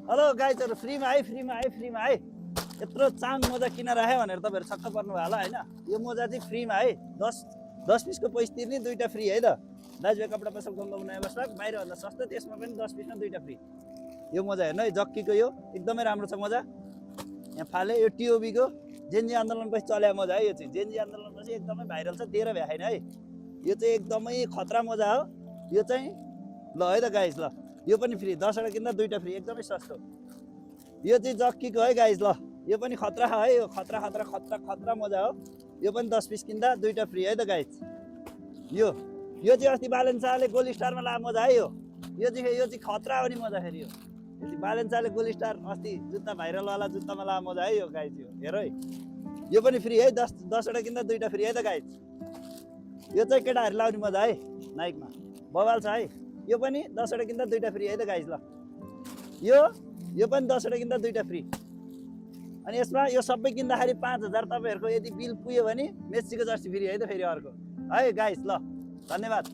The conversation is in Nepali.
हेलो गाइजहरु फ्रीमा आए यत्रो चाङ मोजा किन राखे भनेर तपाईहरु छक्क पर्नु भयो होला हैन यो मोजा चाहिँ फ्रीमा है 10 पिसको पैसा तिर्ने दुईटा फ्री है त दाजुभाइ कपडा पसल गङ्गामा नयाँ बसपाक बाहिर भन्दा सस्तो त्यसमा पनि 10 पिसमा दुईटा फ्री यो मोजा हेर्नु है जक्कीको यो एकदमै राम्रो छ मोजा यहाँ फाले यो टिओबी को जेनजी आन्दोलनपछि चल्या मोजा है यो चाहिँ जेनजी आन्दोलनपछि एकदमै भाइरल छ दिएर भ्याएन है यो चाहिँ एकदमै खतरा मोजा हो यो चाहिँ ल है त गाइस ल यो पनि फ्री 10 वटा किन्दा दुईटा फ्री एकदमै सस्तो यो चाहिँ जक्कीको है गाइस ल यो पनि खतरा है यो खतरा मोजा हो यो पनि 10 पिस किन्दा दुईटा फ्री है त गाइस यो चाहिँ अस्ति बालेन्साले गोल्ड स्टारमा ला मोजा है यो चाहिँ खतरा हो नि मोजा फेरि यो चाहिँ बालेन्साले गोल्ड स्टार अस्ति जुत्ता भाइरल वाला जुत्तामा ला मोजा है यो गाइस यो हेर है यो पनि फ्री है 10 वटा किन्दा दुईटा फ्री है त गाइस यो चाहिँ केटाहरु लाउने मोजा है नाइकमा बवाल छ है यो पनि 10 वटा किन्दा दुईटा फ्री है त गाइस ल यो पनि 10 वटा किन्दा दुईटा फ्री अनि यसमा यो सबै किन्दाखेरि 5000 तपाईहरुको यदि बिल पुग्यो भने मेस्सीको जर्सी फ्री है त फेरि अर्को है गाइस ल धन्यवाद।